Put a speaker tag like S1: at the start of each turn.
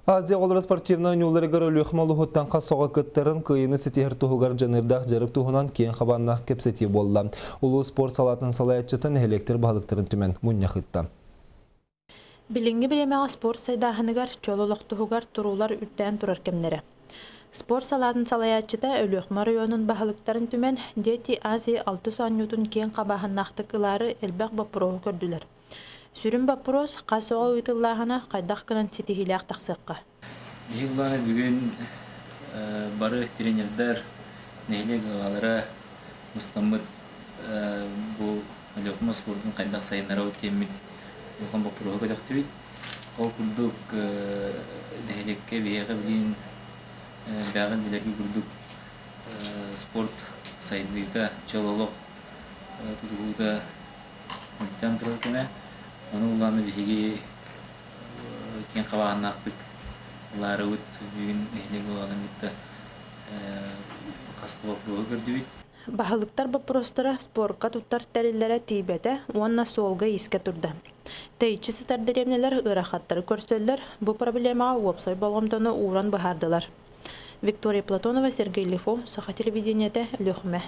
S1: Азия оҕолоро спортивнай оонньууларыгар Өлүөхүмэ улууһуттан хас оҕо кыттарын, кыайыыны ситиһэр туһугар дьаныардаах дьарык туһунан киэҥ хабааннаах кэпсэтии буолла. Улуус спорт салаатын салайааччыта нэһилиэктэр баһылыктарын түмэн мунньах ыытта.
S2: Билиҥҥи бириэмэҕэ спорт сайдааһыныгар, чөл олох туһугар туруулар үрдээн турар кэмнэрэ. Спорт салаатын салайааччыта Өлүөхүмэ оройуонун баһылыктарын түмэн, Дети Азии алтыс оонньуутун киэҥ хабааһыннаахтык ылаары элбэх боппуруоһу көрдүлэр. Сүрүн боппуруос хас оҕо ыытыллааһына хайдах гынан ситиһиилээх тахсыахха.
S3: Биһиги былаана бүгүн бары тренердэр, нэһилиэк аҕалара мустаммыт бу Өлүөхүмэ спордун хайдах сайыннарабыт диэммит улахан боппуруоһу көтөхтүбүт. Ол курдук нэһилиэккэ биһиэхэ билигин бэҕин билэргэ курдук спорт сайдыыта, чөл олох тутуһуута мөлтөөн турар кэмэ. Ону улаана биһиги киэҥ хабааннаахтык ылаарыбыт бүгүн нэһилиэк буоларын кытта хас да боппуруоһу көрдүбүт.
S2: Баһылыктар боппуруостара спорка туттар тэриллэрэ тиийбэтэ уонна суолга-иискэ турда. Тэйиччи сытар дэриэбинэлэр ыарахаттары көрсөллөр, бу проблемаҕа уопсай болҕомтону ууран быһаардылар. Виктория Платонова, Сергей Лифо, Саха телевидениетэ, Өлүөхүмэ.